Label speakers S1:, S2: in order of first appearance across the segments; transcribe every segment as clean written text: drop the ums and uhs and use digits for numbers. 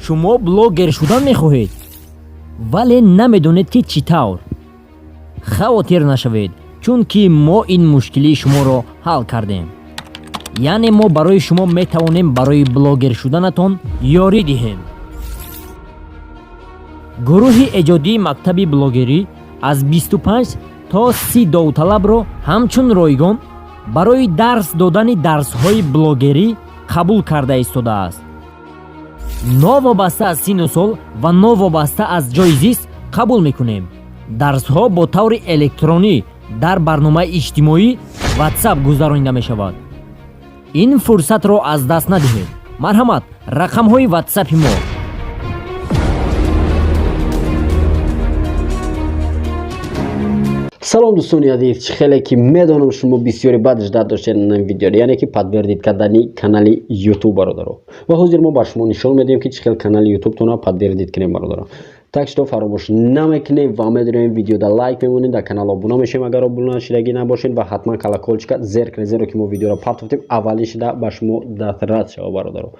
S1: Шумо блогер шудан мехоҳед, вале намедонед, ки чӣ тавр. Хавотир нашавед, чунки мо ин мушкилии шуморо ҳал кардем. Яъне мо барои шумо метавонем барои блогер шуданатон ёрӣ диҳем. Гурӯҳи эҷодии мактаби блогерӣ аз 25 то 30 довталабро ҳамчун ройгон барои дарс додани дарсҳои блогерӣ қабул карда истодааст. Новобаста аз синну сол ва новобаста аз ҷойи зист қабул мекунем. Дарсҳо бо таври электронӣ дар барномаи иҷтимоӣ WhatsApp гузаронида мешавад. Ин фурсатро аз даст надиҳед. Марҳамат, рақамҳои WhatsApp-и мо.
S2: Салом, дӯстони азиз! Чӣ хеле ки медонам, шумо бисёре баъд ждать доштед ин видеоро, яъне ки подтвердить кардани канали Ютуб, бародаро. Ва ҳозир мо ба шумо нишон медиҳем, ки чӣ хел канали Ютубтонро подтвердить кунем, бародаро. Так что фаромӯш намекунем ва медонем, видеода лайк мемонем, дар канал обуна мешавем, агар обуна шудагӣ набошед, ва ҳатман колокольчика зер кунед, зеро ки мо видеоро партофтем, аввалин шуда ба шумо дастрас шава, бародаро.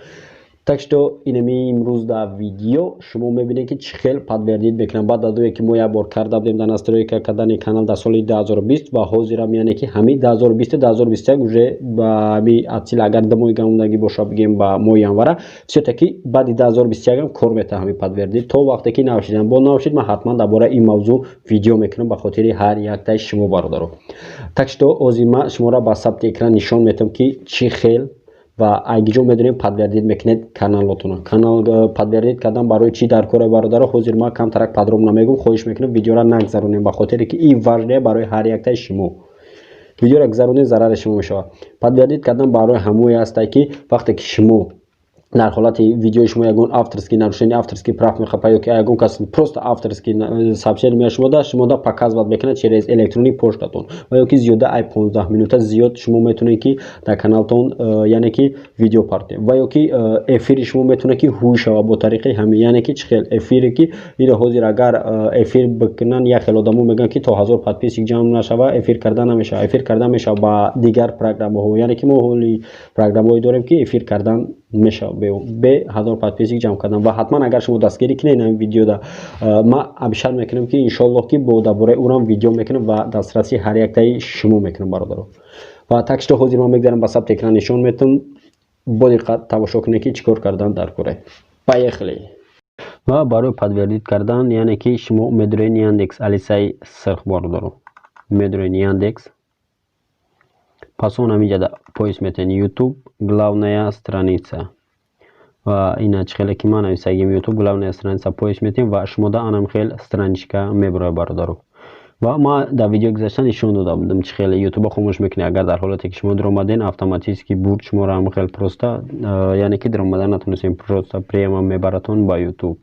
S2: Так что инами имрӯз дар видео шумо мебинед, ки чӣ хел подтвердить мекунам, баъд аз оне ки мо як бор карда будем дар настройка кардани канал дар соли 2020. Ва ҳозирам, яъне ки ҳамин 2020, 2021 уже ба ҳами атсил, агар 2 моҳи гамондагӣ боша, бигем, ба моҳи январа, всё-таки баъди 2021 кор метавад ҳамин подтвердить, то вақте ки навшидан бо навшид. Ман ҳатман дар бораи ин мавзӯъ видео мекунам ба хотири ҳар яктаи шумо, бародаро. Так что ҳозир ман шуморо ба сабти экран нишон метавам, ки чӣ хел ва айгиҷо медонем подтвердить мекунед каналотонро. Канал подтвердить кардан барои чӣ дар кора, бародаро, ҳозир ман камтарак подробно мегӯм. Хоҳиш мекунам, видеоро нагзаронем, ба хотире ки ин важное барои ҳар яктаи шумо. Видеоро гузаронед, зарари шумо мешавад. Подтвердить кардан барои ҳамое ҳастае, ки вақте ки шумо дар ҳолати видеои шумо ягон авторский нарушение, авторский прав мехапа ё ки ягон кас просто авторский сообщение меяд шумода, шумода показывать мекунад через электронный почтатон. Ва ё ки зиёда ай 15 минута зиёд шумо метавонед, ки дар каналтон яъне ки видео партоед, ва ё ки эфири шумо метавонад, ки ҳуй шавад бо тариқи ҳамин. Яъне ки чӣ хел эфире ки иро ҳозир агар эфир бикунанд, як хел одамо мегӯянд, ки то 1000 подписчик ҷамъ нашава, эфир карда намешавад. Эфир карда мешавад ба дигар программаҳо, яъне ки мо ҳоли программаҳое дорем, ки эфир кардан мешавад бе 1000 подписчик ҷамъ кардан. Ва ҳатман агар шумо дастгирӣ кунед ин видеода, ман обещать мекунам, ки иншоаллоҳ, ки бо дар бораи урам видео мекунам ва дастраси ҳар яктаи шумо мекунам, бародаро. Ва так что ҳозир ман мегзарам, ба сабти экран нишон метавам. Бо диққат тамошо кунед, ки чӣ кор кардан дар кора. Поехали! Ва барои подтвердить кардан, яъне ки шумо медуред Яндекс Алисаи сирх, бародаро, медуред Яндекс, пас он ҳаминҷа поиск метавед «Ютуб главная страница». Ва ина чӣ хеле ки ман нависагим, «Ютуб главная страница» поиск метавем ва шумода анам хел страничка мебарояд, бародаро. Ва ман дар видеои гузашта нишон дода будам, чӣ хеле Ютуба хомӯш мекунед. Агар дар ҳолате ки шумо дуромаден, автоматически бурд шуморо ҳам хел просто, яъне ки дуромада натонистем, просто прямо мебаратон ба Ютуб.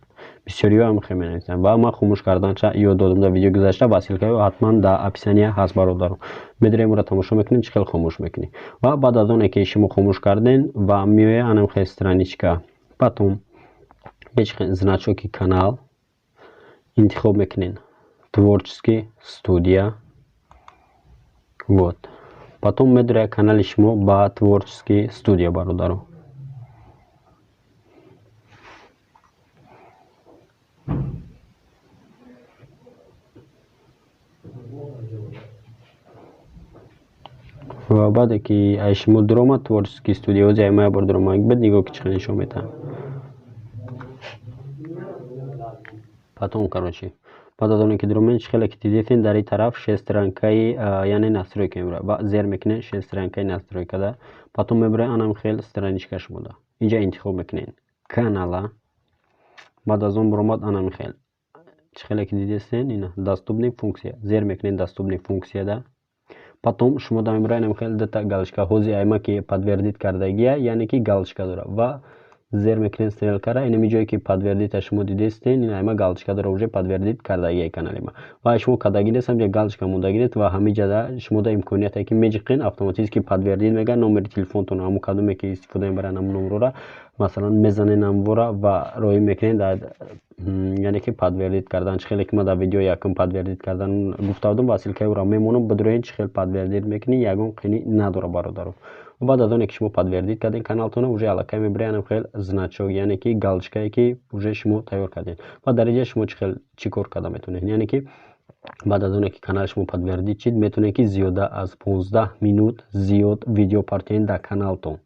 S2: Бисёриҳо ҳам хел менависанд ва ман хомӯш карданша ёд додам дар видеои гузашта ва ссылкаи ҳатман дар описания ҳаст, бародаро. Медорем, ӯро тамошо мекунем, чӣ хел хомӯш мекунӣ. Ва баъд аз оне ки шумо хомӯш карден, ва меояд анам хел страничка. Потом значоки канал интихоб мекунед, творческий студия. Вот потом медорад канали шумо ба творческий студия, бародаро. Ва баъде ки ай шумо дуромад творческий студия, ози ай ма як бор дуромад, бед нигоҳ, ки чӣ хел нишон медиҳад. Потом, короче, баъд аз оне ки дуромед, чӣ хеле ки дидетен, дар ин тараф шестерёнкаи, яъне настройка мебарад ва зер мекунед шестерёнкаи настройкада. Потом мебарад анам хел страничка шумода. Инҷа интихоб мекунед канала. Баъд аз он баромад анам хел, чӣ хеле ки дидестен, ина доступный функция, зер мекунед доступный функцияда. Потом шумо да мебарад анам хел дута галочка. Ҳози айма ки подтвердить кардагия, яъне ки галочка дорад, ва зер мекунед стрелкара. Инами ҷое ки подтвердить шумо дидестен, ин айма галочка дора, уже подтвердить кардагия канали ма. Ва шумо кардагӣ нест, ҳамҷа галочка мондагӣ нест. Ва ҳамиҷада шумо да имконияте ки меҷиқен, автоматически подтвердить мега. Номери телефонтон, ҳамун кадоме ки истифода мебаранд, ҳамун номрора масалан мезанен ҳамвора ва роҳӣ мекунед дар, яъне ки подтвердить кардан. Чӣ хеле ки ман дар видеои якум подтвердить кардан гуфта будам ва ссылкаи ӯро мемонам, бидуроед, чӣ хел подтвердить мекунӣ, ягон қинӣ надорад, бародаро. Ва баъд аз оне ки шумо подтвердить кардем каналтона, уже аллакай мебирояд хел значок, яъне ки галочкае, ки уже шумо тайёр кардем. Ва дар инҷа шумо чӣ хел, чӣ кор карда метавонед? Яъне ки баъд аз оне ки канали шумо подтвердить шид, метавонед, ки зиёда аз 15 минут зиёд видео партоед дар каналтон.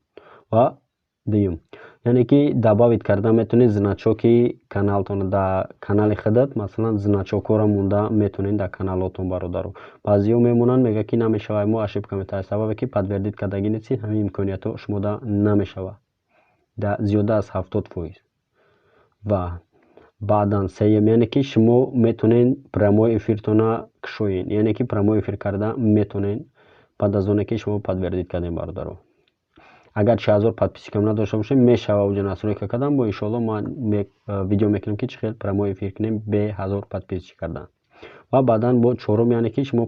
S2: Ва дуюм, яъне ки добавить карда метавонед значоки каналтон дар канали худат. Масалан, значокҳоро монда метавонед дар каналотон, бародаро. Баъзеҳо мемонанд, мегӯяд, ки намешавад, мо ошибка метавад. Сабабе ки подтвердить кардагӣ нестед, ҳамин имкониятҳо шумода намешавад зиёда аз 70%. Ва баъдан сеюм, яъне ки шумо метавонед прямой эфиртона кушоед, яъне ки прямой эфир карда метавонед баъд аз оне ки шумо подтвердить кардем, бародаро. Агар 4000 подписчикам надошта бошем, мешава уҷа настройка кардан. Бо иншоалло ман видео мекунам, ки чӣ хел прямой эфир кунем бе 1000 подписчик кардан. Ва баъдан бо чорум, яъне ки шумо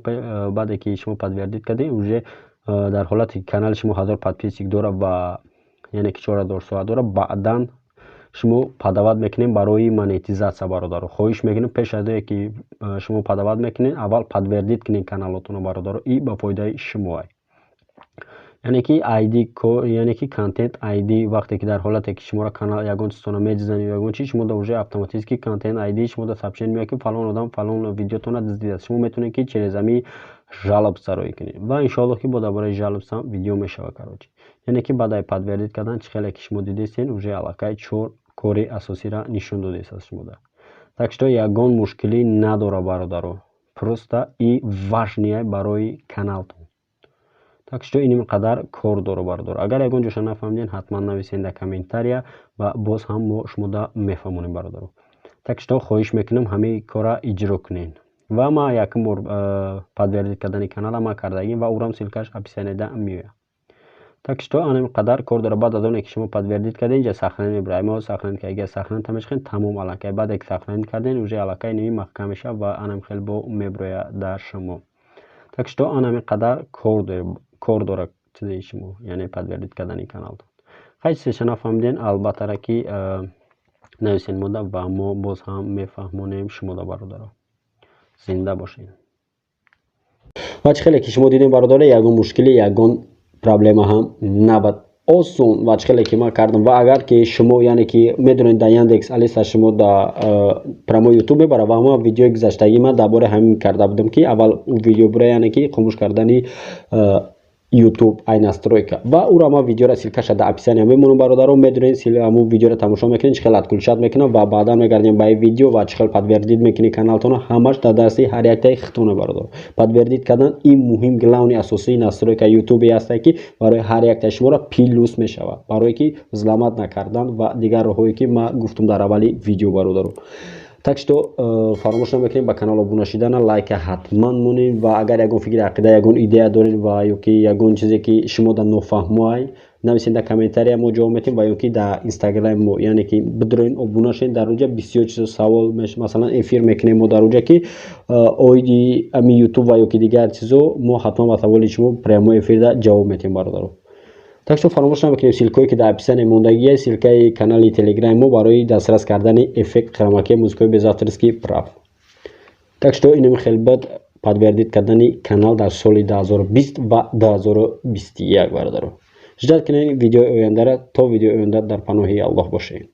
S2: баъде ки шумо подтвердить кардем, уже дар ҳолате ки канали шумо 1000 подписчик дорад ва яъне ки 4000 соат дорад, баъдан шумо подавать мекунем барои монетизатсия. Бародаро, хоҳиш мекунем, пеш аз оне ки шумо подавать мекунед, аввал подтвердить кунед каналотонро, бародаро. И ба фоидаи шумоа. Яъне ки ID, яъне ки Content ID, вақте ки дар ҳолате ки шуморо канал ягон чизтона медизанд ё ягон чиз, шумо уже автоматически Content ID шумо сообщение меояд, ки фалон одам фалон видеотона дуздидааст. Шумо метавонед, ки через ами жалобса роӣ кунед. Ва иншоалло, ки бо дар бораи жалобсам видео мешавад. Короче, яъне ки баъд ай подтвердить кардан, чӣ хеле ки шумо дидестен, уже аллакай чор кори асосиро нишон додест шумода. Так что ягон мушкилӣ надорад, бародаро, просто и важный барои каналтон. Так что ин қадар кор дора, бародаро. Агар ягон ҷоша нафаҳмиден, ҳатман нависен дар комментария ва боз ҳам мо шумода мефаҳмонем, бародаро. Так что хоҳиш мекунам, ҳамаи кора иҷро кунед. Ва ман якум бор подтвердить кардани канала ман кардагим ва урам ссылкаш описаниеда меояд. Так что анам қадар кор дора. Баъд аз оне ки шумо подтвердить кардем, инҷа сохранить мебарад. Мо сохранить ка, сохранить мешахем, тамом. Аллакай баъде ки сохранить кардем, уже аллакай ними маҳкам мешавад ва анам хел бо меброяд дар шумо. Так что анами қадар кор дорад чизи шумо, яъне подтвердить кардани каналтон. Хай, чизеша нафаҳмиден, албаттара ки нависен мода ва мо боз ҳам мефаҳмонем шумода. Бародаро, зинда бошед. Ва чӣ хеле ки шумо дидем, бародаро, ягон мушкилӣ, ягон проблема ҳам набад, осон. Ва чӣ хеле ки ман кардам. Ва агар ки шумо, яъне ки медонед, дар Яндекс Алиса шумо да прямой Ютуб мебарад. Ва ма видеои гузаштагӣ ман дар бораи ҳамин карда будам, ки аввал видео бура, яъне ки хомӯш кардани Ютуб ай настройка. Ва ура ма видеора ссылкаша дар описания мемонам, бародаро. Медонед, ҳамун видеоро тамошо мекунед, чӣ хел отключать мекунам ва баъдан мегардем ба ин видео. Ва чӣ хел подтвердить мекунӣ каналтона, ҳамаш дар дасти ҳар яктаи худтона, бародаро. Подтвердить кардан ин муҳим, главный, асосии настройка Ютубе ҳастае, ки барои ҳар яктаи шуморо плюс мешавад, барое ки взломать накардан ва дигар роҳҳое, ки ман гуфтам дар аввали видео, бародаро. Так что фаромӯш намекунем ба канал обуна шидана, лайка ҳатман монед. Ва агар ягон фикри, ақида, ягон идея доред ва ё ки ягон чизе, ки шумо дар нофаҳмоай, нависед дар комментария, мо ҷавоб метиҳем. Ва ё ки дар Инстаграми мо, яъне ки бидроен, обуна шед, дар уҷа бисёр чизо савол, масалан, эфир мекунем мо дар уҷа, ки оиди ами Ютуб ва ё ки дигар чизо, мо ҳатман ба саволи шумо прямой эфирда ҷавоб метиҳем, бародаро. Так что фаромӯш намекунем, ссылкое ки дар описание мондагия, ссылкаи канали Телеграми мо барои дастрас кардани эффект хромакей, музикаҳои без авторских прав. Так что инам хел бад подтвердить кардани канал дар соли 2020 ва 2021, бародаро. Ждать кунед видеои ояндара. То видеои оянда дар паноҳи Аллоҳ бошед.